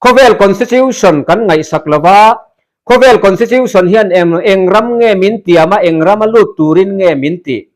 Khawvel Constitution kan ngaihsak lo va, khawvel Constitution hian eng eng ram nge min tiam a, eng rama lut turin nge min tih?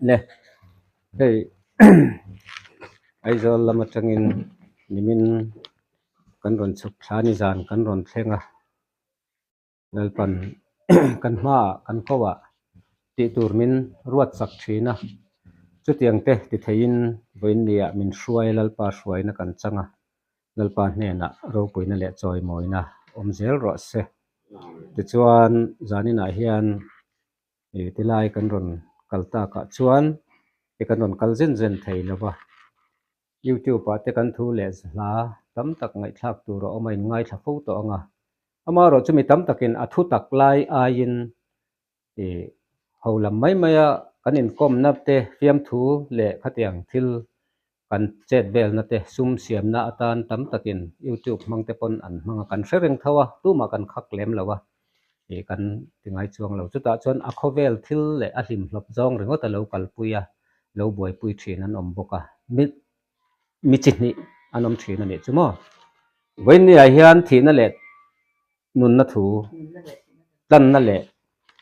Le hei Aizawl lam atangin nimin kan rawn chhuk thla ni zan kan rawn thleng a Lalpan kan hmaah kan koah tih tur min ruat chak thin a chutiang te ti theiin vawiin nia min hruai Lalpa hruaina kan chang a Lalpa hnenah ropuina leh chawimawina awm zel rawh se. Tichuan zaninah hian ih tilai kan rawn kal takah chuan i kan rawn kal zen zen thei lo va, YouTube ah te kan thu leh hla tam tak ngaihthlak tur a awm a inngaithla fo tawh ang a. Amaherawhchu mi tam takin a thu tak lai aiin ih ho lam mai maia kan inkawmna te fiamthu leh khatiang thil kan chet velna te sum siamna atan tam takin youtube hmang te pawn an hmang a, kan hre reng tho a, tumah kan khak lem lo a ih kan ti ngai chuang lo. Chutah chuan a khawvel thil leh a hlimhlawp zawng ringawt a lo kalpui a, lo buaipui thin an awm bawk a, mi mi chi hnih an awm thin a nih chu maw. Vawiinniah hian thihna leh nunna thu, tlanna leh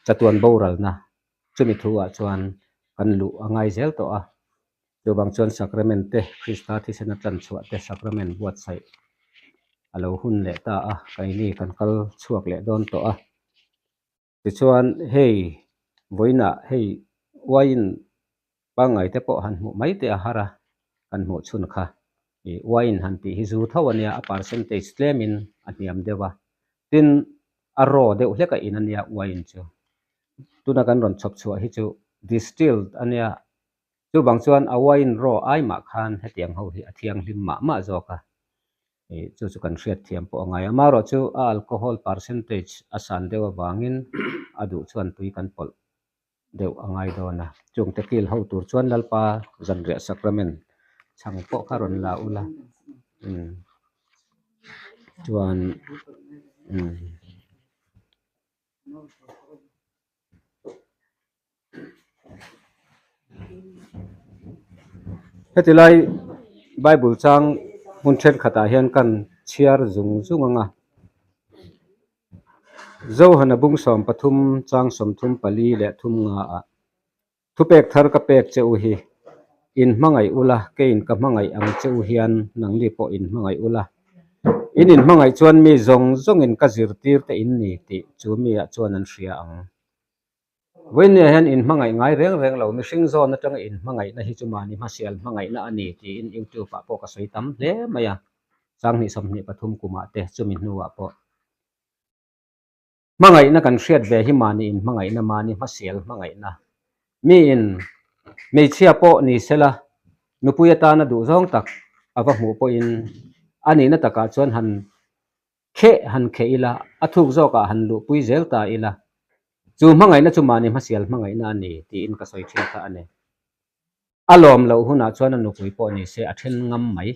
chatuan boralna chumi thu ah chuan kan luh a ngai zel tawh a. Chuvang chuan Sacrament te, Krista thisena tlan chhuah te Sacrament buatsaih a lo hun leh ta a, keini kan kal chhuak leh dawn tawh a. Tichuan hei vawiinah hei uaiin pangngai te pawh han hmuh mai te a har a, kan hmuh chhun kha. Ih uaiin han tih hi zu tho a nia, a percentage tlemin a hniam deuh a. Tin, a raw deuh hlek a in a nia uaiin chu. Tuna kan rawn chhawp chhuah hi chu distilled a nia, Chuvang chuan a wine raw ai mah khan hetiang ho hi a thianghlim mah mah zawk a, ih chu chu kan hriatthiam pawh a ngai a. Amaherawh chu a alcohol percentage a san deuh avangin a duh chuan tui kan pawlh deuh a ngai dawn a. Chungte kil ho tur chuan Lalpa zanriah sacrament chhang pawh kha rawn la ula, umm chuan umm. Heti lai Bible chang hmun thenkhatah hian kan chhiar zung zung ang a, Zohana bung 13 chang 34 leh 30 ah thupek thar ka pek che u hi in hmangaih ula keiin ka hmangaih ang che u hian nangni pawh in hmangaih ula in inhmangaih chuan mi zawng zawngin ka zirtir te in ni tih chu mi ah chuan an hria ang. Vawinia hian inhmangaih ngai reng reng lo, mihring zawn atanga inhmangaihna hi chu mahni hmasial hmangaihna a ni tiin YouTube ah pawh ka sawi tam hle mai a, 2023 kumah te chumi hnuah pawh hmangaihna kan hriat ve hi mahni inhmangaihna, mahni hmasial hmangaihna. Miin hmeichhia pawh ni sela nupui atana duhzawng tak a va hmuh pawhin a nihna takah chuan han Kheh han kheh ila, a thuk zawkah han luhpui zel ta ila, chu hmangaihna chu mahni hmasial hmangaihna a ni tiin ka sawi thin kha a ni. A lawm loh hunah chuan a nupui pawh ni se a then ngam mai.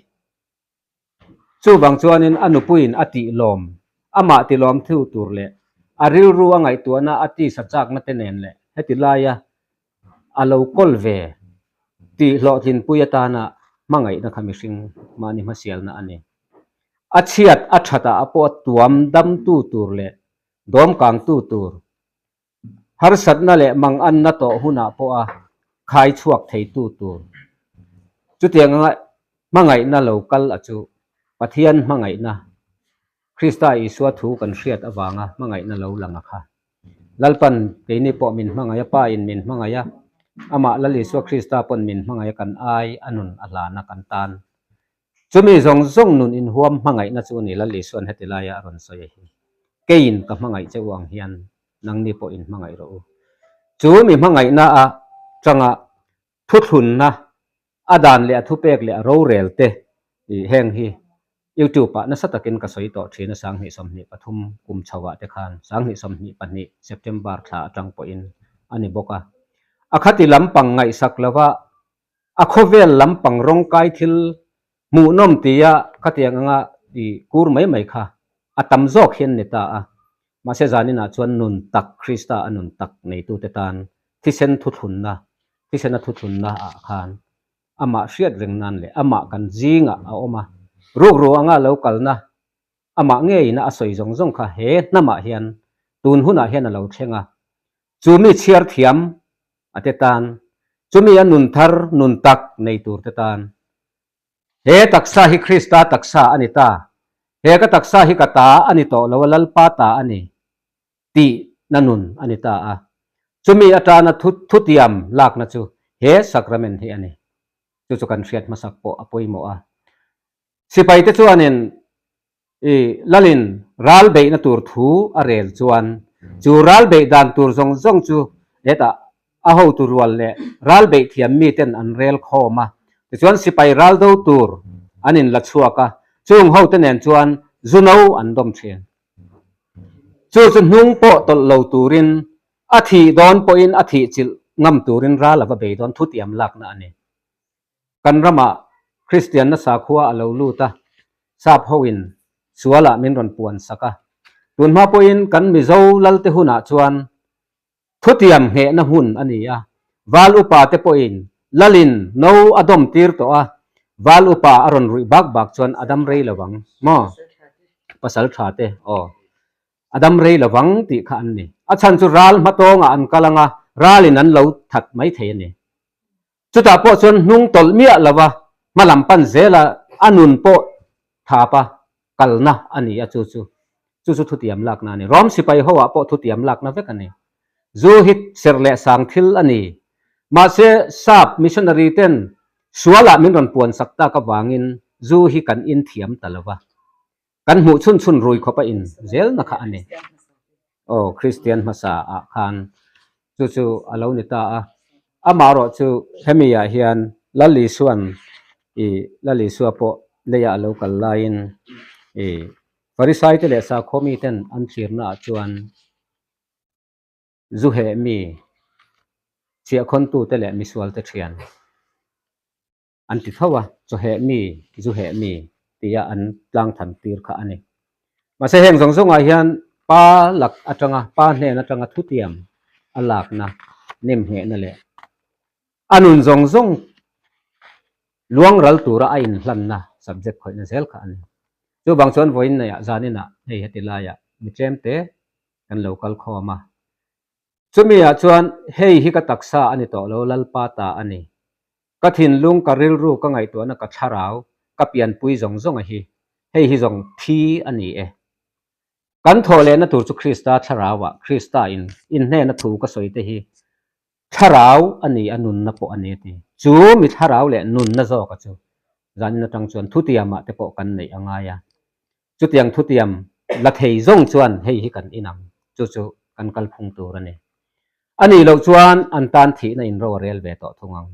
Chuvang chuanin a nupuiin a tih lawm, amah ti lawm thu tur leh a rilru a ngaihtuahna a tisa chakna te nen leh heti laia a lo kawl ve tih hlawhtlinpui atana hmangaihna kha mihring mahni hmasialna a ni. A chhiat a thatah a pawh tuam damtu tur leh dawmkangtu tur, harsatna leh manganna tawh hunah pawha khai chhuak theitu tur. Chutiang anga hmangaihna lo kal a chu Pathian hmangaihna, Krista Isua thu kan hriat avanga hmangaihna lo lang a kha. Lalpan keini pawh min hmangaih a, Pa in min hmangaih a, amah Lal Isua Krista pawn min hmangaih a kan ai a nun a hlan a kan tan. Chumi zawng zawng nun inhuam hmangaihna chu a ni Lal Isua'n heti laia a rawn sawi a hi. Keiin ka hmangaih che u ang hian nangni pawh in hmangaih rawh u. Chu mi hmangaihna a tanga thuthlunna a dan leh a thupek leh a rorel te ih heng hi YouTube ah nasa takin ka sawi tawh thin a 2023 kum chho ah te khan 2022 September thla atang pawhin a ni bawk a. A khati lampang ngaihsak lova a khawvel lampang rawngkai thil hmuhnawm tia khatiang anga ih kur mai mai kha a tam zawk hian ni ta a. Mahse zaninah chuan nun tak Krista a nun tak neitute tan thisen thuthlunna, thisena thuthlunna ah khan amah hriat reng nan leh amah kan zingah a awm a, rukru anga lo kalna amah ngeiin a sawi zawng zawng kha he hnamah hian tun hunah hian a lo thleng a, chu mi chhiar thiam a te tan, chumi a nun thar nun tak nei tur te tan He taksa hi Krista taksa a ni ta, he ka taksa hi ka ta a ni tawh lo a, Lalpa ta a ni tih na nun a ni ta a. Chumi atana thu thutiam lakna chu he sacrament hi a ni. Chu chu kan hriat hmasak pawh a pawimawh a. Sipaite chuanin I Lalin ral beihna tur thu a rel chuan chu ral beih dan tur zawng zawng chu hetah a hotu rual leh ral beih thiam miten an rel khawm a. Tichuan sipai ral do tur an inla chhuak a, chung hote nen chuan zu no an dawm thin. Chu chu hnung pawh tawlh lo turin, a thih dawn pawhin a thih chilh ngam turin ral a va bei dawn thutiam lakna a ni. Kan ramah Kristianna sakhua a lo lut a, sap hoin sualah min rawn puan sak a. Tunhma pawhin kan Mizo lalte hunah chuan Thutiam nghehna hmun a ni a, Val upa te pawhin Lalin no a dawm tir tawh a, Val upa a rawn ruih bak bak chuan a dam rei lo vang maw? Pasal tha te, aw. A dam rei lo vang tih kha an ni. A chhan chu ral hmatawngah an kal ang a, ralin an lo that mai thei a ni. Chutah pawh chuan hnung tawlh miah lo va, hma lam pan zela a nun pawh thapa kalna a ni a, chu chu chu chu thutiam lakna a ni. Rom sipai ho ah pawh thutiam lakna vek a ni. Zu hi serh leh sang thil a ni. Mahse, sap missionary ten sualah min rawn puan sak tak avangin zu hi kan inthiam ta lo va. Kan hmuh chhun chhun rui khawp a in zelna kha a ni. Aw, Kristian hmasa ah khan chu chu a lo ni ta a. Amaherawh chu hemi ah hian Lal Isua'n i Lal Isua pawh leiah a lo kal laiin i Farisai te leh sakhaw mi ten an thlirna ah chuan zu heh mi chhiahkhawntu te leh misual te thian An ti tho a, chawheh mi, zu heh mi tia an tlang than tir kha a ni. Mahse heng zawng zawngah hian pa lak atanga, pa hnen atanga thutiam a lakna, nemnghehna leh a nun zawng zawng luang ral tura a inhlanna subject khawihna zel kha a ni. Chuvang chuan vawiin neiah zaninah hei heti laiah mi tlemte kan lo kal khawm a. Chumi-ah chuan hei hi ka taksa a ni tawh lo, Lalpa ta a ni. Ka thinlung, ka rilru, ka ngaihtuahna, ka thlarau, ka pianpui zawng zawng a hi, hei hi zawng thi a ni e. Kan thawh lehna tur chu Krista thlarauah, Krista in inhnena thu ka sawi te hi thlarau a ni a, nunna pawh a ni a ti. Chu mi thlarau leh nunna zawka chu zanin atang chuan thutiamah te pawh kan neih a ngai a. Chutiang thutiam la thei zawng chuan hei hi kan inang, chu chu kan kalphung tur a ni. A nih loh chuan an tan thihna in ro a rel ve tawh thung ang.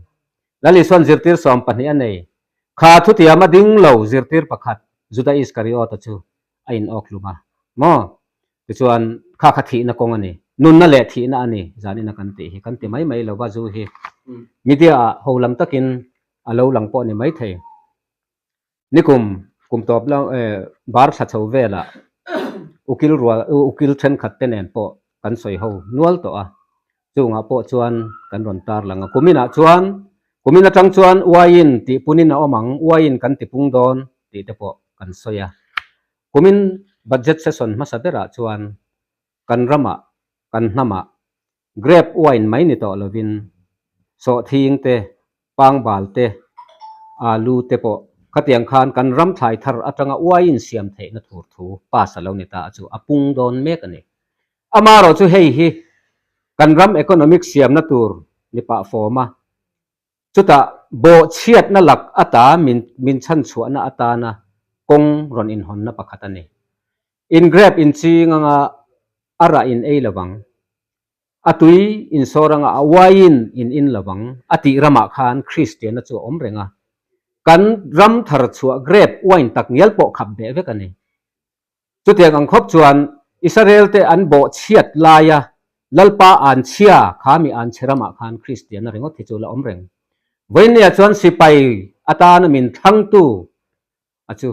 Lal Isua'n zirtir 12 a nei. Kha thutiam a ding lo zirtir pakhat Juda Iskariota chu a in awk hlum a maw? Tichuan kha kha thihna kawng a ni. Nunna leh thihna a ni zanina kan tih hi kan ti mai mai lo va zu hi media ah ho lam takin a lo lang pawh a ni mai thei. Nikum kum tawp lo bar thla chho velah ukil rual ukil thenkhat te nen pawh kan sawi ho nual tawh a, chungah pawh chuan kan rawn tar lang a. Kuminah chuan kumin atang chuan uaiin tih punin a awm ang, uaiin kan ti pung dawn tih te pawh kan sawi a. Kumin budget session hmasa berah chuan kan ramah kan hnamah Grape wine mai ni tawh lovin sawhthing te, pangbal te, alu te pawh khatiang khan kan ram thlai thar atanga wine siam theihna tur thu pass a lo ni ta a chu a pung dawn mek a ni. Amaherawh chu hei hi kan ram economic siamna tur ni pah fawm a, chutah bawhchhiatna lak ata min min chhanchhuahna atana kawng rawn inhawnna pakhat a ni. In grape inching anga a rah in ei lovang, a tui in sawr anga a uaiin in in lovang a tih ramah khan Kristianna chu a awm reng a. Kan ram thar chhuah grape wine tak ngial pawh khap beh vek a ni. Chutiang ang khawp chuan Israel te an bawh chhiat laia Lalpa an chhia kha mi an chhe ramah khan Kristianna ringawt hi chu la awm reng. Vawinia chuan sipai atana min thlangtu a chu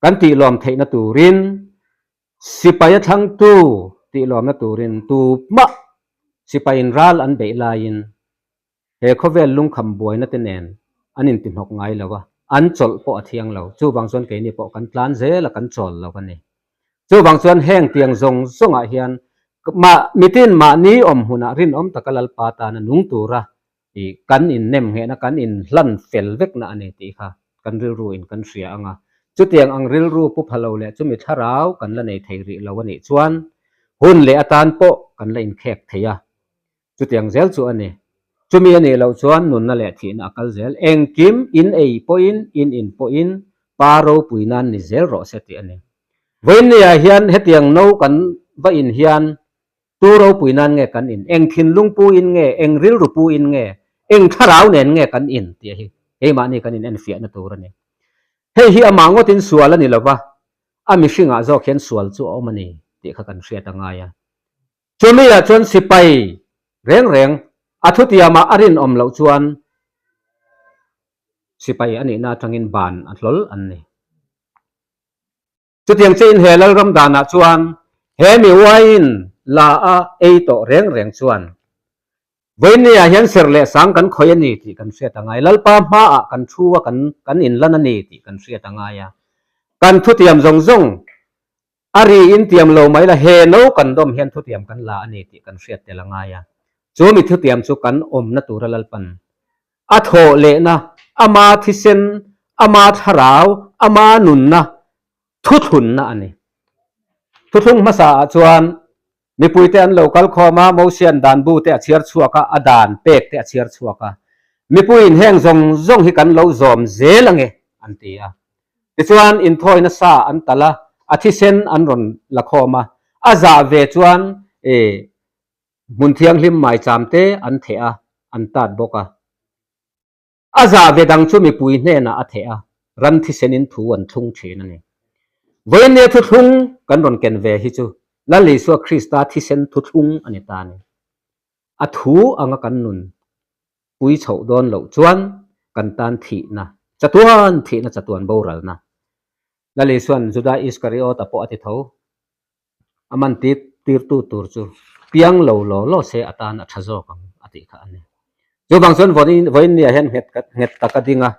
kan tihlawm theihna turin Sipai a thlangtu tih lawmna turin tupmah sipaiin ral an beih laiin he khawvel lungkham buaina te nen an intihnawk ngai lo a, an chawlh pawh a thiang lo. Chuvang chuan keini pawh kan tlan zel a, kan chawl lo a ni. Chuvang chuan heng tiang zawng zawngah hian mah mitin mahni awm hmunah rinawm taka Lalpa tana nung tura I kan innem nghehna, kan inhlan fel vekna a ni tih kha kan rilru in kan hria ang a. Chutiang ang rilru pu pha lo leh chumi thlarau kan la nei thei rih lo a nih chuan hun leh atan pawh kan la inkhek thei a. Chutiang zel chu a ni. Chumi a nih loh chuan nunna leh thihna a kal zel. Engkim in ei pawhin, in in pawhin pa ropui nan ni zel rawh se tih a ni. Vawiinniah hian hetiang no kan va in hian Tu ropui nan nge kan in? Eng thinlung pu in nge? Eng rilru pu in nge? Eng thlarau nen nge kan in? tih hi keimahni kan in enfiahna tur a ni. Hei hi amah ngawtin sual a ni lova, a mihringah zawk hian sual chu a awm a ni tih. tih kha kan hriat a ngai a. Chumi-ah chuan sipai reng reng a thutiamah a rinawm loh chuan sipai a nihna atangin ban a hlawl an ni. Chutiang chiahin he Lalram danah chuan he mi uaiin la a ei tawh reng reng chuan Vawinia hian ser leh sang kan khawih a ni tih kan hriat a ngai. Lalpa hmaah kan thu a kan kan inlan a ni tih kan hriat a ngai a. Kan thutiam zawng zawng a ri in tiam lo mai la he no kan dawm hian thutiam kan la a ni tih kan hriat tel a ngai a. Chu mi thutiam chu kan awmna tura Lalpan a thawh lehna, ama thisen, ama thlarau, ama nunna thuthlunna a ni. Thuthlung hmasaah chuan Mipuite an lo kal khawm a, Mosian dan bu te a chhiar chhuak a, a dan pek te a chhiar chhuak a. Mipuiin heng zawng zawng hi kan lo zawm zel ange, an ti a. Tichuan inthawina sa an talh a, a thisen an rawn la khawm a, a zah ve chuan e hmun thianghlim maicham te an theh a, an tat bawk a. A zah ve dang chu mipui hnenah a theh a, ran thisenin thu an thlung thin a ni. Vawinia thuthlung kan rawn ken ve hi chu Lal Isua Krista thisen thuthlung a ni ta a ni. A thu anga kan nun pui chhoh dawn loh chuan kan tan thihna, chatuan thihna chatuan boralna. Lal Isua'n Juda Iskariota pawh a ti tho. A man tir tirtu tur chu piang lo law law se atan a tha zawk ang a tih kha a ni. Chuvang chuan vawiin vawiinniah hian nghet nghet tak a ding a,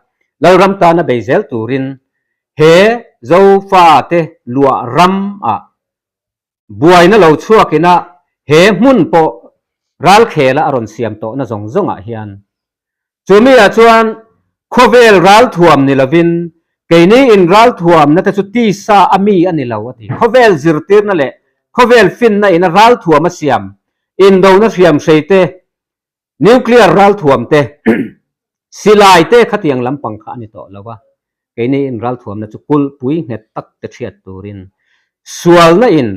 Lalram tana bei zel turin he Zofate luah ram ah buaina lo chhuakin a he hmun pawh ralkhela a rawn siam tawhna zawng zawngah hian Chumi ah chuan khawvel ralthuam ni lovin keini in ralthuamna te chu tisa a mi a ni lo a ti. Khawvel zirtirna leh khawvel finna in a ralthuam a siam, indona hriamhrei te, nuclear ralthuam te, silai te khatiang lampang kha a ni tawh lo a. Keini in ralthuamna chu kulhpui nghet tak te hriat turin sualna in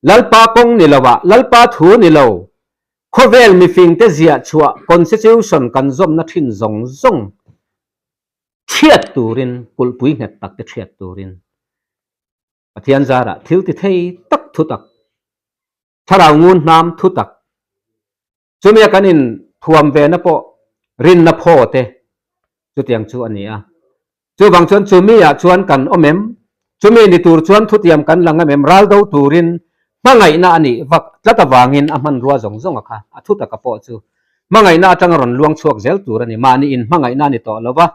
Lalpa kawng ni lo ah, Lalpa thu ni lo, Khawvel mifingte ziah chhuah Constitution kan zawmna thin zawng zawng chhiat turin, kulhpui nghet tak te chhiat turin Pathian zarah thil ti thei tak thu tak, thlarau ngun hnam thu tak, chumia kan in thuam ve na pawh rinna phaw te chutiang chu a ni a. Chuvang chuan chumi ah chuan kan awm em? Chumi ni tur chuan thutiam kan la ngam em? Ral do turin hmangaihna a nih vak tlat avangin a hmanrua zawng zawng a kha a thu taka pawh chu hmangaihna atanga rawn luang chhuak zel tur a ni. Mahni in hmangaihna a ni tawh lo va,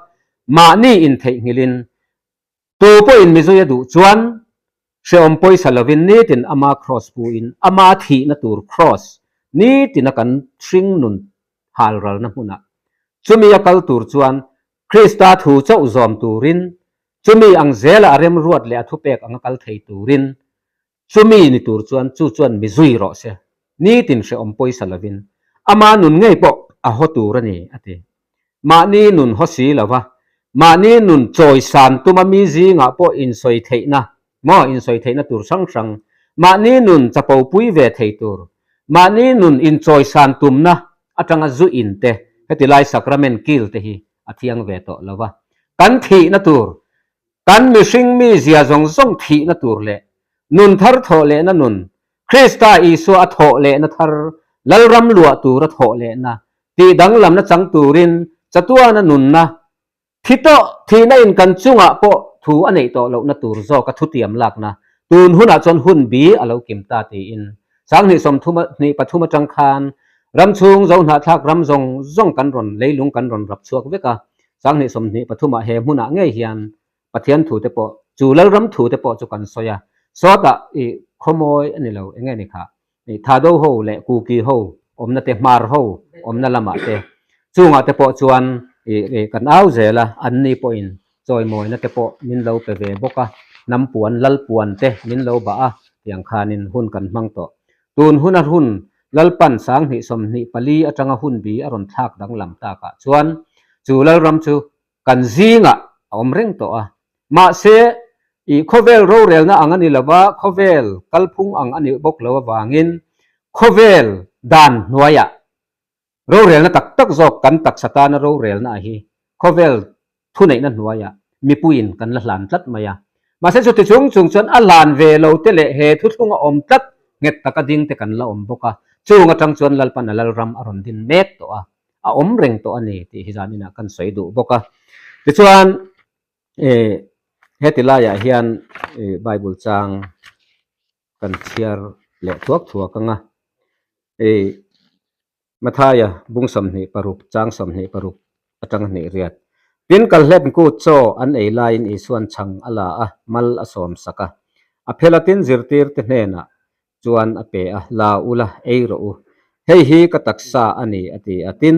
mahni in theihnghilhin tu pawhin mizui a duh chuan hrehawm pawisa lovin nitin ama kraws puin ama thihna tur kraws nitina kan hring nun halralna hmunah chumi a kal tur chuan Krista thu chauh zawm turin, chumi ang zela a remruat leh a thupek anga kal thei turin, chumi ni tur chuan chu chuan mi zui rawh se, nitin hrehawm pawisa lovin, ama nun ngei pawh a haw tur a ni, a ti. Mahni nun haw si lova, mahni nun chawisan tuma mi zingah pawh insawi theihna maw insawi theihna tur hrang hrang, mahni nun chapopui ve thei tur, mahni nun inchawisan tumna atanga zu in te, heti lai sacrament kil te hi a thiang ve tawh lo va. Kan thihna tur, kan mihring mi zia zawng zawng thihna tur leh nun thar thawh lehna nun, Krista Isua a thawh lehna thar, Lalram luah tura thawh lehna, tih danglamna chang turin chatuana nunna Thi tawh, thihna in kan chungah pawh thu a neih tawh lohna tur zawka thutiam lakna tun hunah chuan hun bi a lo kim ta tiin 20 30 23 atang khan ram chhung zo hnahthlak ram zawng zawng kan rawn leilung kan rawn rap chhuak vek a, 20 23 ah he hmunah ngei hian Pathian thu te pawh chu Lalram thu te pawh chu kan sawi a, sawtah i khawmawi a ni lo enge ni khah I Thado ho leh Kuki ho awmna te, Hmar ho awmna lamah te, chungah te pawh chuan i kan au zel a, anni pawhin chawimawina te pawh min lo pe ve bawk a, hnam puan, lal puan te min lo bah a, tiang khanin hun kan hmang tawh. Tun huna hun Lalpan 2024 atanga hun bi a rawn thlak danglam takah chuan chu Lalram chu kan zingah a awm reng tawh a, mahse i khawvel rorelna ang a ni lo va, khawvel kalphung ang a nih bawk lo avangin khawvel dan hnuaiah rorelna tak tak zawk kan taksa tana rorelna hi khawvel thuneihna hnuaiah mipuiin kan la hlan tlat mai a. Mahse chuti chung chung chuan a hlan ve lo te leh he thuthlunga awm tlat. Nghet taka ding te kan la awm bawk a, chung atang chuan Lalpan a Lalram a rawn din mek tawh a, a awm reng tawh a ni tih hi zaninah kan sawi duh bawk a. Tichuan heti laiah hian Bible chang kan chhiar leh thuak thuak ang a, Mathaia bung 26 chang 26 atanga hnih riat. Tin Kalhlep Kut chaw an ei laiin Isuan chhang a la a, mal a sawm sak a. A phela tin zirtirte hnenah chuan a pe a, La ula, ei rawh u. Hei hi ka taksa a ni, a ti a. Tin,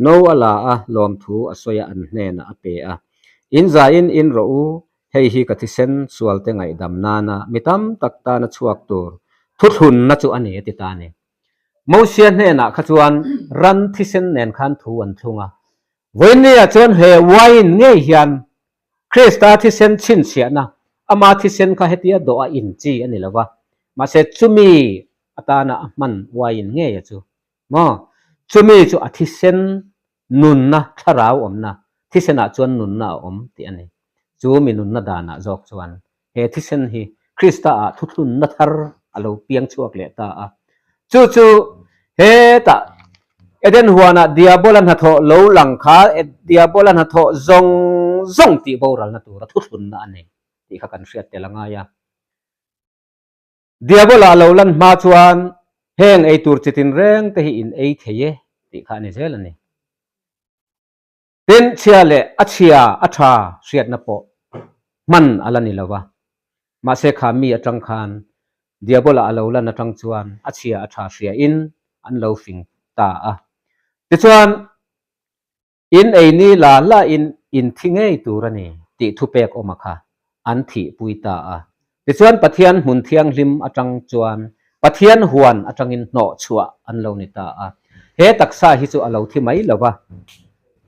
no a la a, lawmthu a sawi a an hnenah a pe a. In zaiin in rawh u, hei hi ka thisen sualte ngaihdam nana mi tam tak tana chhuak tur thuthlunna chu a ni, a ti ta a ni. Mosia hnenah kha chuan ran thisen nen khan thu an thlung a. Vawiinniah chuan he wine ngei hian Krista thisen chhinchhiahna, ama thisen kha hetia dawh a in chi a ni lo va, mahse chumi atana a hman wine ngei a chu maw? Chumi chu a thisen nunna, thlarau awmna, thisenah chuan nunna a awm tih a ni. Chu mi nunna danah zawk chuan he thisen hi Krista-ah thuthlunna thar a lo piang chhuak leh ta a. Chu chu hetah Eden huanah Diabola hnathawh lo lang kha Diabola hnathawh zawng zawng tih boralna tura thuthlunna a nei tih kha kan hriat tel a ngai a. Diabola a lo lan hma chuan heng ei tur chi tinreng te hi in ei thei e tih kha a ni zel a ni. Tin, chhia leh a chhia a tha hriatna pawh hman a la ni lo va. Mahse kha mi atang khan Diabola a lo lan atang chuan a chhia a tha hriain an lo fing ta a. Tichuan, in ei ni la la in in thi ngei tur a ni tih thupek awma kha an thihpui ta a. Tichuan Pathian hmun thianghlim atang chuan Pathian huan atangin hnawh chhuah an lo ni ta a. He taksa hi chu a lo thi mai lo va,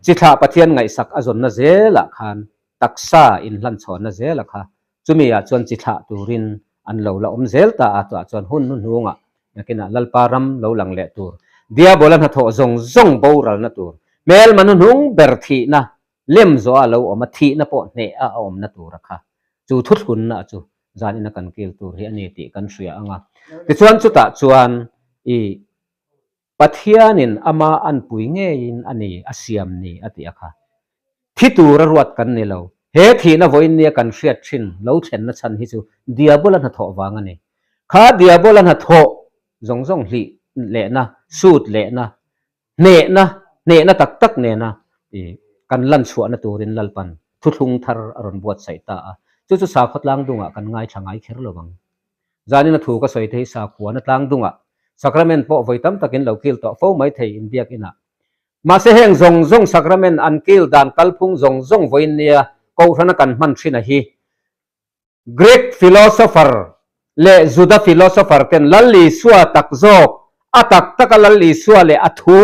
chithlah Pathian ngaihsak a zawnna zelah khan taksa inhlanchhawnna zela kha chumi ah chuan chithlah turin an lo la awm zel ta a, chutah chuan hun hnuhnungah nakinah Lalpa ram lo lang leh tur, Diabola hnathawh zawng zawng boralna tur, hmelma hnuhnung ber thihna Lem zawh a lo awm a, thihna pawh hneh a a awmna tura kha chu thuthlunna chu zan ina kan kil tur hi a ni tih kan hria ang a. Tichuan chutah chuan i Pathianin ama anpui ngeiin a ni a siam ni a tih a kha. Thi tura ruat kan ni lo. He thihna vawiin nia kan hriat thin lo thlenna chhan hi chu Diabola hnathawh vang a ni. Kha Diabola hnathawh zawng zawng hlih lehna, sut lehna, Hnehna, hnehna tak tak nena kan lan chhuahna turin Lalpan thuthlung thar a rawn buatsaih ta a. Chu chu sakhaw tlangdungah kan ngaithla ngai kher lo ang. Zanina thu ka sawi te hi sakhuana tlangdungah Sacrament pawh vawi tam takin lo kil tawh fo mai thei inbiak inah. Mahse heng zawng zawng Sacrament an kil dan kalphung zawng zawng vawiin nia Kohhrana kan hman thin a hi Greek philosopher leh Juda philosopher ten Lal Isua tak zawk, a tak taka Lal Isua leh a thu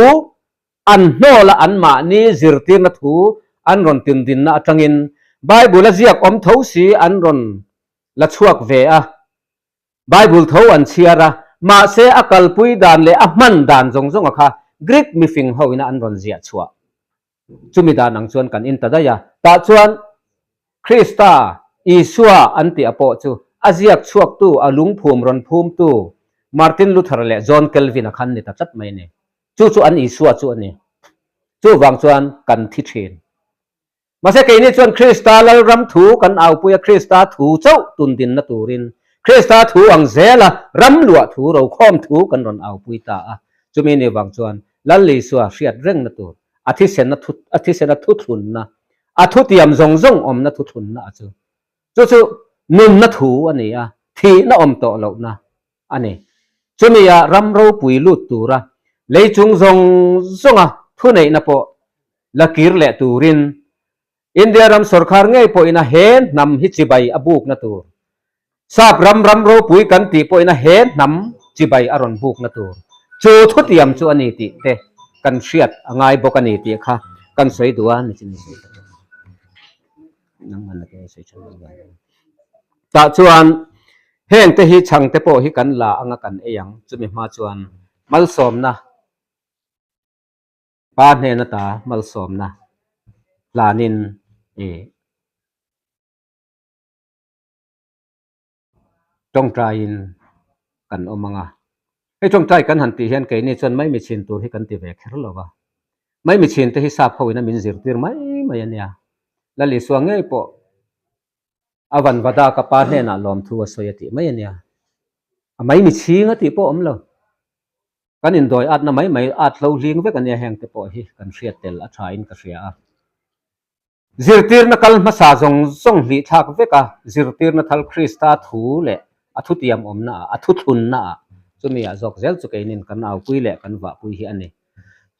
an hnawl a anmahni zirtirna thu an rawn tindinna atangin Bible a ziak awm tho si an rawn la chhuak ve a, Bible tho an chhiar a, mahse a kalpui dan leh a hman dan zawng zawnga kha Greek mifing ho ina an rawn ziah chhuah. Chumi dan ang chuan kan in ta daih a, tah chuan Krista, Isua an tih a pawh chu a ziak chhuaktu, a lungphum rawn phumtu Martin Luther leh John Calvin-a khan ni ta tlat mai a ni. Chu chu an Isua chu a ni. Chuvang chuan kan thi thin. Mahse keini chuan Krista Lalram thu kan aupui a, Krista thu chauh tundinna turin Krista thu ang zela ram luah thu, rokhawm thu kan rawn aupui ta a. Chumi ni vang chuan Lal Isua hriat rengna tur, a thisena thu, a thisena thuthlunna, a thutiam zawng zawng awmna thuthlunna a chu. Chu chu nunna thu a ni a, thihna awm tawh lohna a ni. Chumia ram ropui lut tura leichung zawng zawnga thuneihna pawh la kir leh turin India ram sawrkhar ngei pawhin a he hnam hi chibai a bukna tur, Sap ram ram ropui kan tih pawhin a he hnam chibai a rawn bukna tur chu thutiam chu a ni tih te kan hriat a ngai bawk a ni tih kha kan sawi duh a ni chin sawi ta chu. Tah chuan heng te hi chhang te pawh hi kan la anga kan ei ang chumi hma chuan malsawmna Pa hnen ata malsawmna hlanin i tawngtaiin. kan awm ang a. Hei tawngtai kan han tih hian keini chuan mai mi chhin tur hi kan ti ve kher lo va. Mai mi chhin te hi sap ho in a min zirtir mai mai a nia. Lal Isua ngei pawh a van vada ka pa hnenah lawmthu a sawi a tih mai a nia. A mai mi chhing a tih pawh a awm lo. Kan indawi atna mai mai at hlo hling vek a nia heng te pawh hi kan hriat tel a tha in ka hria a. Zirtirna kal hmasa zawng zawng hlih thlak vek a, zirtirna thal Krista thu leh a thutiam awmna ah, a thuthlunna ah, chumi ah zawk zel chu keinin kan aupui leh kan vahpui hi a ni.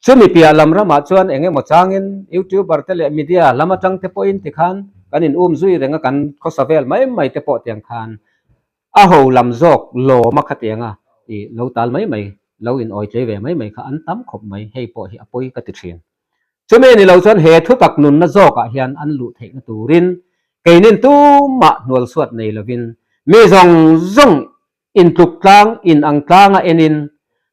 Chumi piah lam ramah chuan eng emaw changin YouTuber te leh media lam atang te pawhin tikhan kan in um zui reng a, kan khawsa vel mai mai te pawh tiang khan A ho lam zawk lawm a khatiang a, i lo tal mai mai, lo in awi tlei ve mai mai kha an tam khawp mai, hei pawh hi a pawi ka ti thin. Chumi ni lo chuan he thutak nunna zawkah hian an luh theihna turin keinin tumah hnualsuat nei lovin mi zawng zawng intluk tlang, in ang tlanga enin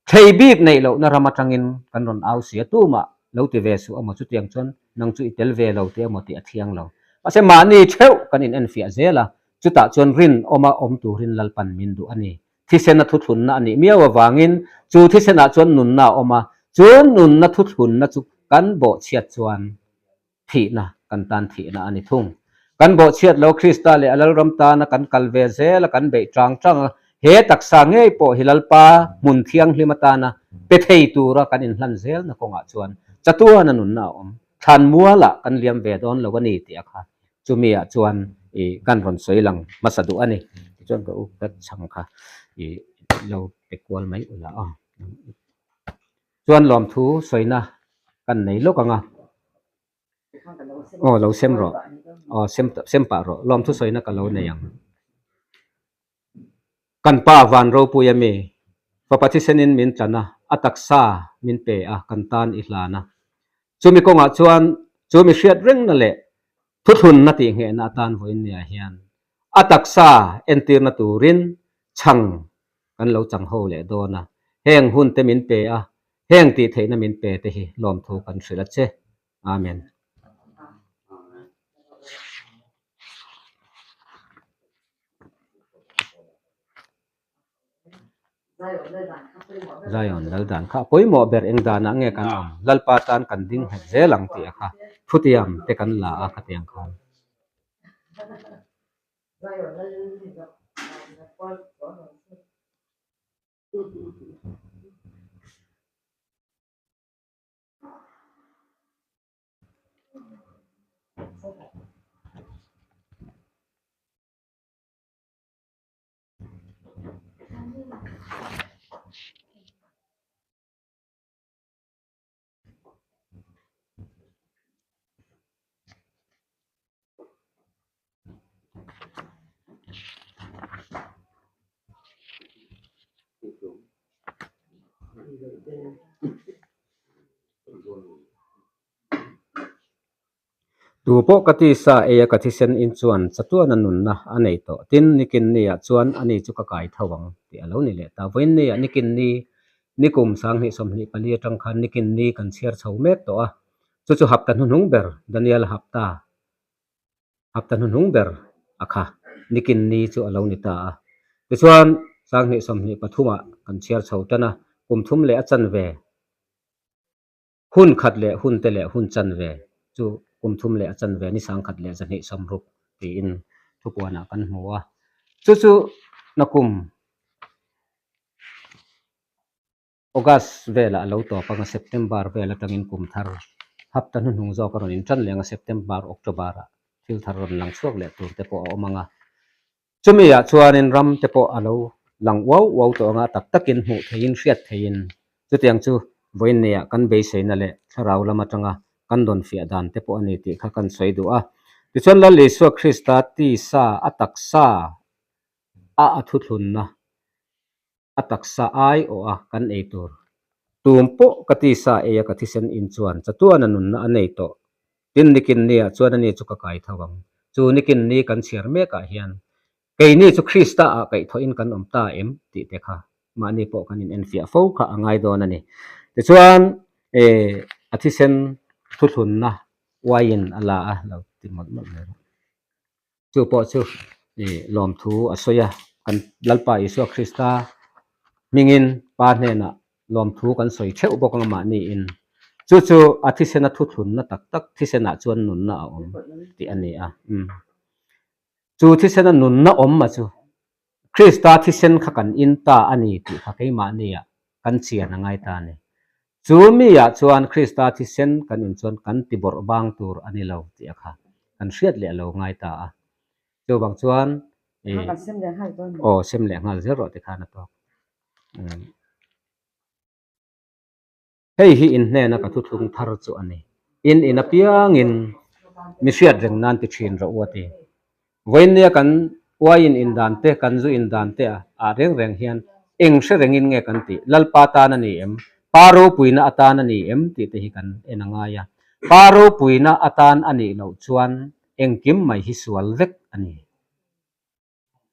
thlei bik neih lohna ram atangin kan rawn au si a, tumah lo ti ve suh amaw chutiang chuan nang chu i tel ve lo tih amaw tih a thiang lo. Mahse mahni theuh kan in enfiah zel a, Chutah chuan rinawma awm turin Lalpan min duh a ni. Thisena thuthlunna a nih miau avangin chu thisenah chuan nunna a awm a, chu nunna thuthlunna chu kan bawhchhiat chuan thihna, kan tan thihna a ni thung. Kan bawhchhiat lo Krista leh a Lalram tana kan kal ve zel a, kan beih tang tang a, he taksa ngei pawh hi Lalpa hmun thianghlim atana pe thei tura kan inhlan zelna kawngah chuan chatuana nunna a awm. Thlan mualah kan liam ve dawn lo a ni tih a kha Chumi ah chuan i kan rawn sawi lang hmasa duh a ni. Tichuan ka u ka chhang kha i lo pe kual mai ula a. Chuan lawmthu sawina kan nei lawk ang a. Aw lo sem rawh. Aw sem sem pah rawh. Lawmthu sawina ka lo nei ang. Kan pa van ropui a mi, fapa thisenin min tlan a, a taksa min pe a, kan tan i hlan a. Chumi kawngah chuan chu mi hriat rengna leh thuthlunna tihnghehna atan vawiin niah hian a taksa entirna turin chhang kan lo chang ho leh dawn a. Heng hun te min pe a, heng tih theihna min pe te hi lawmthu kan hrilh a che. Amen. Zion lal dan kha a pawimawh ber eng danah nge kan awm? Lalpa tan kan ding nghet zel ang tih a kha thutiam te kan la a khatiang khan. Tu pawh ka tisa eia ka thisen in chuan chatuana nunna a nei tawh. Tin, nikin niah chuan ani chu ka kai tho ang tih a lo ni leh ta. Vawiin niah nikin ni, nikum 2024 atang khan nikin ni kan chhiar chho mek tawh a. Chu chu hapta hnuhnung ber, Daniel hapta, hapta hnuhnung ber a kha nikin ni chu a lo ni ta a. Tichuan, 2023 ah kan chhiar chho tan a, kum thum leh a chanve. Hun khat leh hun te leh hun chanve chu kum thum leh a chanve ni 1060 tiin thupuanah kan hmu a. Chu chu nakum August velah a lo tawp ang a, September vel atangin kum thar hapta hnuhnung zawk a rawn intan leh ang a, September, October ah thil thar rawn lang chhuak leh tur te pawh a awm ang a. Chumi ah chuanin ram te pawh a lo lang uau uau tawh anga tak takin hmuh theihin hriat theihin chutiang chu vawiin neihah kan beiseina leh thlarau lam atanga kan rawn fiah dan te pawh a ni tih kha kan sawi duh a. Tichuan Lal Isua Krista tisa a taksa a a thuthlunna a taksa ai awh a kan ei tur. Tum pawh ka tisa ei a ka thisen in chuan chatuana nunna a nei tawh. Tin nikin ni ah chuan ani chu ka kai tho ang. Chu nikin ni kan chhiar mek ah hian keini chu Krista ah kaihthawh in kan awm ta em tih te kha mahni pawh kan in enfiah fo kha a ngai dawn a ni. Tichuan a thisen thuthlunna uaiin a la a lo ti mawlh mawlh mai rawh. Chu pawh chu lawmthu a sawi a, kan Lalpa Isua Krista. Hmingin Pa hnenah lawmthu kan sawi theuh bawk ang mahniin. Chu chu a thisena thuthlunna tak tak thisenah chuan nunna a awm tih a ni a. Umm. Chu thisena nunna awm a chu Krista thisen kha kan in ta a ni tih kha keimahniah kan chian a ngai ta a ni. Chu miah chuan Krista thisen kan in chuan kan ti bawrh bang tur a ni lo tih a kha kan hriat leh lo ngai ta a. Chuvang chuan i aw sem leh nghal zel rawh tikhan a tawk. Hei hi in hnena ka thuthlung thar chu a ni. In in apiangin mi hriat reng nan ti thin rawh u a ti. Vawiinnia kan uaiin in dan te, kan zu in dan te ah reng reng hian eng hre rengin nge kan tih? Lalpa tan a ni em? Pa ropuina atan a ni em? tih te hi kan en a ngai a. Pa ropuina atan a nih loh chuan engkim mai hi sual vek a ni.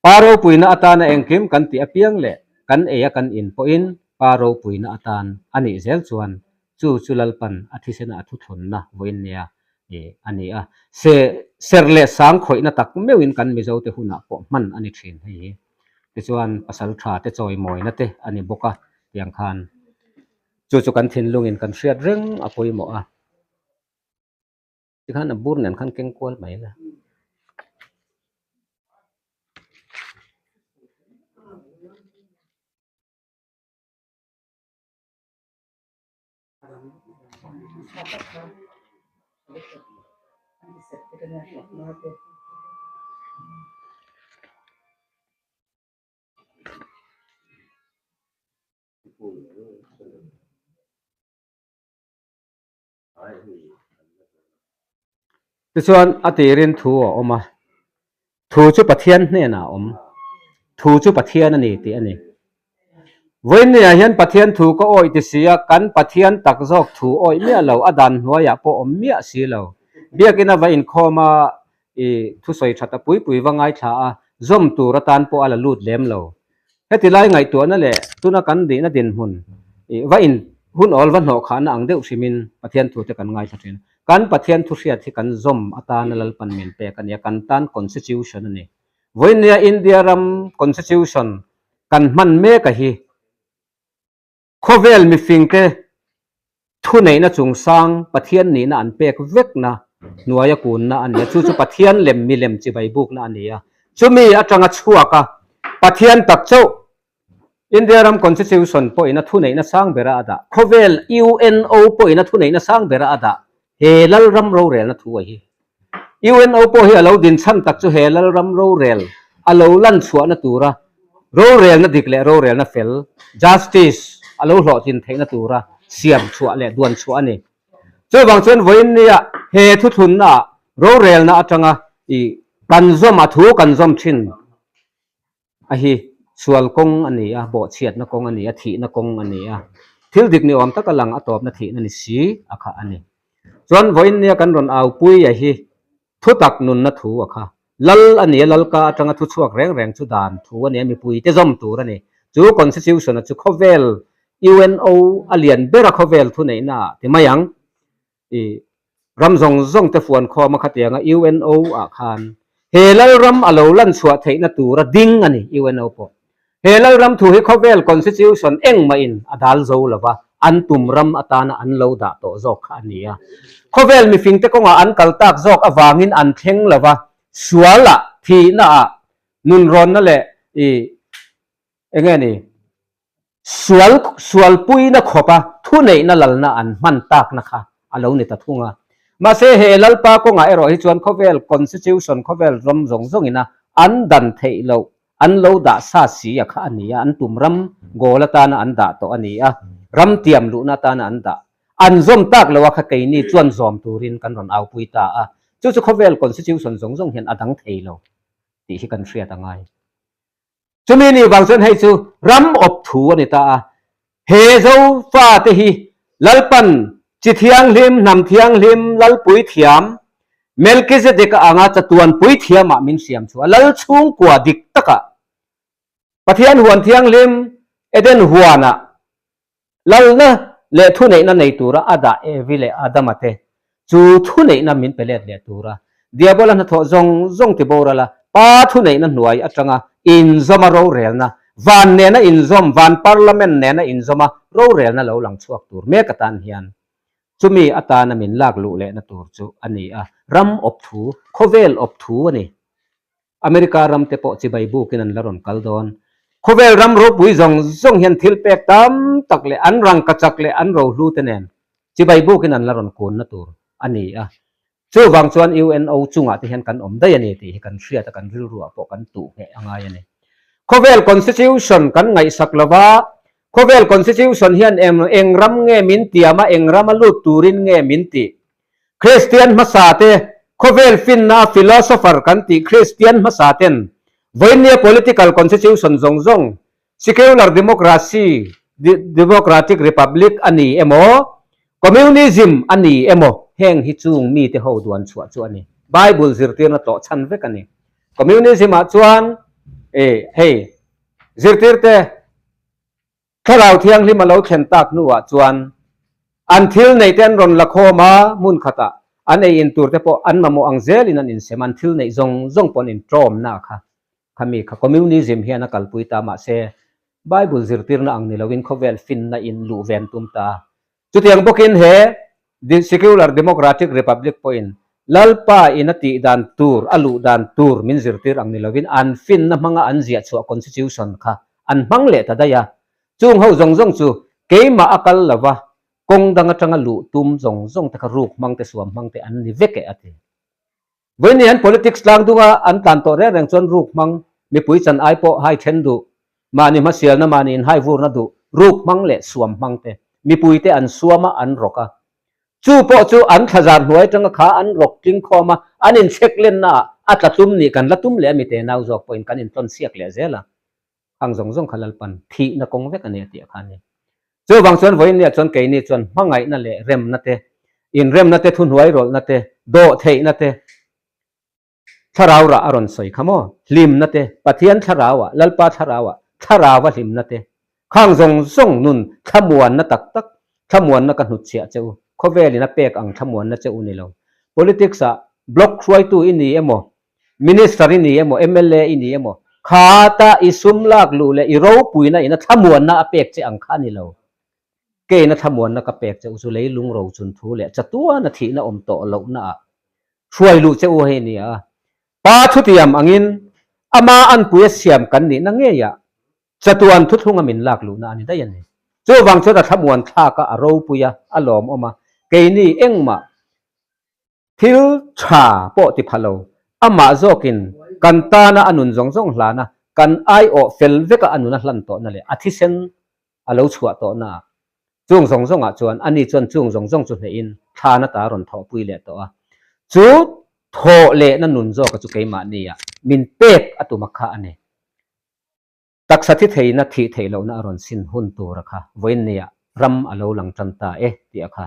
Pa ropuina atana engkim kan tih apiang leh kan ei a kan in pawhin Pa ropuina atan a nih zel chuan chu chu Lalpan a thisena a thuthlunna vawiin nia a ni a. Se serh leh sang khawihna tak meuhin kan Mizote hunah pawh hman a ni thin hei hi. Tichuan pasal tha te chawimawina te a ni bawk a tiang khan chu chu kan thinlungin kan hriat reng a pawimawh a. Tikhan a bur nen khan keng kual mai la. Tichuan a tirin thu a awm a, thu chu Pathian hnenah a awm, thu chu Pathian a ni tih a ni. Vawiinniah hian Pathian thu ka awih ti si a, kan Pathian tak zawk thu awih miah lo, a dan hnuaiah pawh awm miah si lo. Biakina va inkhawm a, i thusawi that a pui pui va ngaithla a, zawm tur atan pawh a la lut lem lo. Heti lai ngaihtuahna leh tuna kan dihna dinhmun i va in hun awl va hnawh khahna ang deuh hrimin Pathian thute kan ngaithla thin. Kan Pathian thu hriat hi kan zawm atana Lalpan min pek a nia, kan tan Constitution a ni. Vawinia India ram Constitution kan hman mek a hi Khawvel mifingte thuneihna chungchang Pathian nihna an pek vekna hnuaia kunna a ni a, chu chu Pathian lem milem chibai bukna a ni a. Chumi atanga chhuak a, Pathian tak chauh India ram Constitution pawhin a thuneihna sang bera a dah, khawvel UNO pawhin a thuneihna sang bera a dah he Lalram rorelna thu a hi. UNO pawh hi a lo din chhan tak chu he Lalram rorel a lo lan chhuahna tura rorelna dik leh rorelna fel, justice, a lo hlawhtlin theihna tura siam chhuah leh duan chhuah a ni. Chuvang chuan vawiin nia he thuthlunna ah rorelna atanga i kan zawm a thu kan zawm thin a hi sual kawng a ni a, bawhchhiatna kawng a ni a, thihna kawng a ni a, thil dik ni awm taka lang a tawpna thihna ni si a kha a ni. Chuan vawiin nia kan rawn aupui a hi thutak nunna thu a kha. Lal a ni a, Lalka atanga thu chhuak reng reng chu dan thu a ni a, mipuite zawm tur a ni. Chu Constitution a chu khawvel UNO a lian ber a khawvel thuneihna ah ti mai ang. I ram zawng zawng te fuan khawm a khatianga UNO ah khan he Lalram a lo lan chhuah theihna tura ding a ni UNO pawh. He Lalram thu hi khawvel Constitution engmah in a dal zo lova, an tum ram atana an lo dah tawh zawk kha a ni a. Khawvel mifing te kawngah an kal tak zawk avangin an thleng lova, sual ah, thihna ah, nunrawnna leh i enge ni? Sual sualpuina khawpa thuneihna lalna an hman takna kha a lo ni ta thung a. Mahse, he Lalpa kawngah erawh hi chuan khawvel Constitution, khawvel ram zawng zawngina an dan theih loh, an lo dah sa si a kha a ni a, an tum ram goal atana an dah tawh a ni a, ram tiam luhna atana an dah, an zawm tak loh a kha keini chuan zawm turin kan rawn aupui ta a. Chu chu khawvel Constitution zawng zawng hian a dang thei lo tih hi kan hriat a ngai. Chumi nih vang chuan hei chu ram awp thu a ni ta a, he Zofa te hi Lalpan chi thianghlim, hnam thianghlim, Lalpui thiam, Melkizedek-a anga chatuan pui thiamah min siam chu a, Lal chhungkua dik takah Pathian huan thianghlim Eden huanah Lalna leh thuneihna nei tura a dah Evi leh Adama te chu thuneihna min pe let leh tura Diabola hnathawh zawng zawng ti boral a, Pa thuneihna hnuai atanga inzawma rorelna. Van nena inzawm, van parliament nena inzawma rorelna lo lang chhuak tur mek atan hian chumi atana min lak luh lehna tur chu a ni a, ram awp thu, khawvel awp thu a ni. America ram te pawh chibai bukin an la rawn kal dawn. Khawvel ram ropui zawng zawng hian thil pek tam tak leh an rangkachak leh an rohlu te nen chibai bukin an la rawn kunna tur a ni a. Chuvang chuan UNO chungah te hian kan awm daih a ni tih hi kan hriat a, kan rilruah pawh kan tuh ngheh a ngai a ni. Khawvel Constitution kan ngaihsak lo va, khawvel Constitution hian eng eng ram nge min tiam a, eng rama lut turin nge min tih? Kristian hmasa te, khawvel finna a philosopher kan tih Kristian hmasa ten vawinia political constitution zawng zawng Secular democracy, democratic republic a ni emaw, communism a ni emaw, heng hi chung mite ho duan chhuah chu a ni. Bible zirtirna tlawh chhan vek a ni. Communism ah chuan e hei zirtirte Thlarau Thianghlim a lo thlen tak hnuah chuan an thil neih te an rawn la khawm a, hmun khatah an ei in tur te pawh an mamawh ang zelin an insem a, an thil neih zawng zawng pawh an inṭawmna kha Khami kha communism hian a kalpui ta mahse Bible zirtirna ang ni loin khawvel finna in luh ven tum ta. Chutiang bawkin he secular democratic republic pawhin Lalpa in a tih dan tur, a luh dan tur min zirtir ang ni loin an finna hmanga an ziah chhuah constitution kha an hmang leh ta daih a. Chung ho zawng zawng chu keimah a kal lova kawng dang atanga luh tum zawng zawng te kha ruk hmang te suam hmang te an ni vek e a ti. Vawiin hian politics tlang dunga an tlan tawh reng reng chuan ruk hmang, mipui chan ai pawh hai then duh, mahni hmasialna mahni inhai vurna duh, ruk hmang leh suam hmang te, mipui te an suam a, an rawk a. Chu pawh chu an thlazar hnuai atanga kha an rawk tling khawm a, an inchhek lenna ah a tla tlum nih kan la tum leh a mite nau zawk pawhin kan intlawn siak leh zel a. Khang zawng zawng kha Lalpan thihna kawng vek a ni a tih a kha a ni. Chuvang chuan vawiinniah chuan keini chuan hmangaihna leh remna te, inremna te, thuhnuai rawlhna te, dawhtheihna te, thlarau rah a rawn sawi kha maw? Hlimna te, Pathian thlarauah, Lalpa thlarauah, thlarauva hlimna te, khang zawng zawng nun thlamuanna tak tak, thlamuanna ka hnutchhiah che u, khawvelin a pek ang thlamuanna che u ni lo. Politics-ah block hruaitu i ni emaw, Minister i ni emaw, mla i ni emaw, khata i sum lak luh leh i ropuina ina thlamuanna a pek che ang kha a ni lo. Keina thlamuanna ka pek che u chu leilung ro chun thu leh chatuana thihna awm tawh lohna ah hruai luh che u hei ni a. Pa thutiam angin ama anpui a siam kan nihna ngeiah chatuan thuthlunga min lak luhna a ni daih a ni. Chuvang chuan a thlamuan thlak a, a ropui a, a lawmawm a, keini engmah Thil tha pawh ti pha lo, amah zawkin kan tana a nun zawng zawng hlana kan aiawh fel veka a nun a hlan tawhna leh a thisen a lo chhuah tawhna ah chung zawng zawngah chuan ani chuan chung zawng zawng chu hnehin thlana ta rawn thawhpui leh tawh a. Chu thawh lehna nun zawka chu keimahnia min pek a tum a kha a ni. Taksa thi theihna thih theih lohna a rawn sin hun tur a kha vawiinniah ram a lo lang tan ta e tih a kha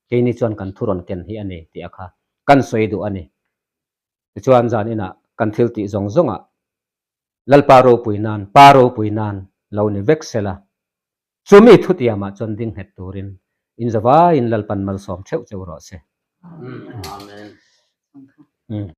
keini chuan kan thu rawn ken hi a ni tih a kha kan sawi duh a ni. Tichuan zan inah kan thil tih zawng zawngah Lalpa ropui nan, Pa ropui nan lo ni vek sela, chumi thutiamah chuan ding nghet turin inzavaiin Lalpan malsawm theuh cheu rawh se. Amen.